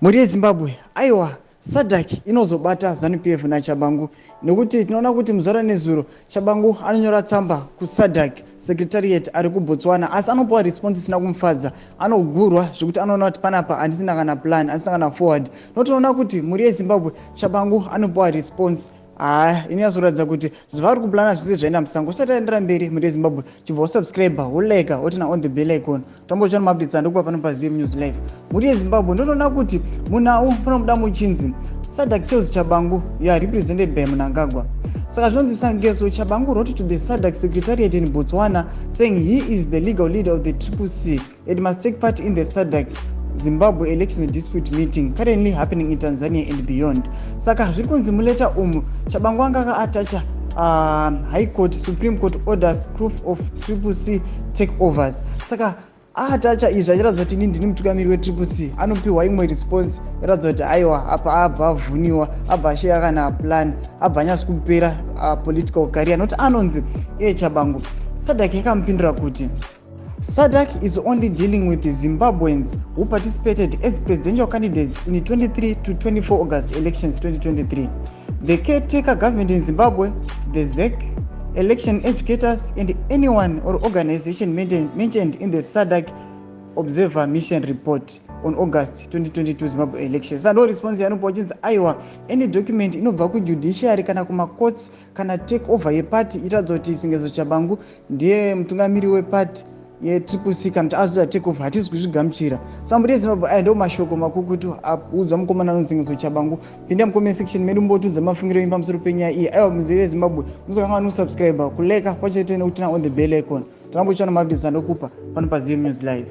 Mhuri yeZimbabwe, aiwa, SADC inozobata ZANU-PF naTshabangu, nekuti tinoona kuti muzvara nezuro Tshabangu anonyora tsamba kuSADC Secretariat ari kuBotswana, asi anopiwa response isina kumufadza. Anogurwa zvekuti anoona kuti panapa handisina kana plan, handisina kana forward. Notinoona kuti, mhuri yeZimbabwe, Tshabangu anopiwa response haa inonyatsokuratidza kuti zvavari kuplana zvese zvaenda musango. Usati aendera mberi, mhuri yeZimbabwe, chibva usubscribe, wolike, woturn on the bell icon, tambotsva maupdates andokupa pano paZM News Live. Mhuri yeZimbabwe, ndotoona kuti munhau munomuda muchinzi SADC tells Tshabangu you are represented by Mnangagwa. Saka zvinonzi Sengezo Tshabangu wrote to the SADC Secretariat in Botswana saying he is the legal leader of the Triple C and must take part in the SADC Zimbabwe election dispute meeting currently happening in Tanzania and beyond. Saka zviri kunzi muletter umu Tshabangu anga akaattacha High Court, Supreme Court orders, proof of Triple C takeovers. Saka aattacha izvi achiratidza kuti ini ndini mutungamiri weTriple C. Anopiwa imwe response iratidza kuti aiwa, apa abva avhuniwa, abva asheya kana plan, abva anyatsi kupera political career, nokuti anonzi iye Tshabangu, SADC yakamupindura kuti SADC is only dealing with the Zimbabweans who participated as presidential candidates in the 23 to 24 August elections 2023. The caretaker government in Zimbabwe, the ZEC, election adjudicators, and anyone or organization mentioned in the SADC Observer Mission report on August 2022 Zimbabwe elections. Saka ndo response yanopiwa, chinzi aiwa, any document inobva kujudiciary kana kumacourts kana take over yeparty itaridza kuti Sengezo Tshabangu ndiye mutungamiri weparty yeTriple C, kana kuti azoita take over, hatisi kuzvigamuchira. Saka mhuri yeZimbabwe, aya ndo mashoko makukutu audza mukomana anonzi Sengezo Tshabangu. Pinda mucomment section medu, mbotiudza mafungiro enyu pamusoro penyaya iyi. Aiwa, mhuri yeZimbabwe, musakanganwa kusubscribe, kulike, pachete nekuturn on the bell icon. Tinambochana maupdates andokupa pano paZM News Live.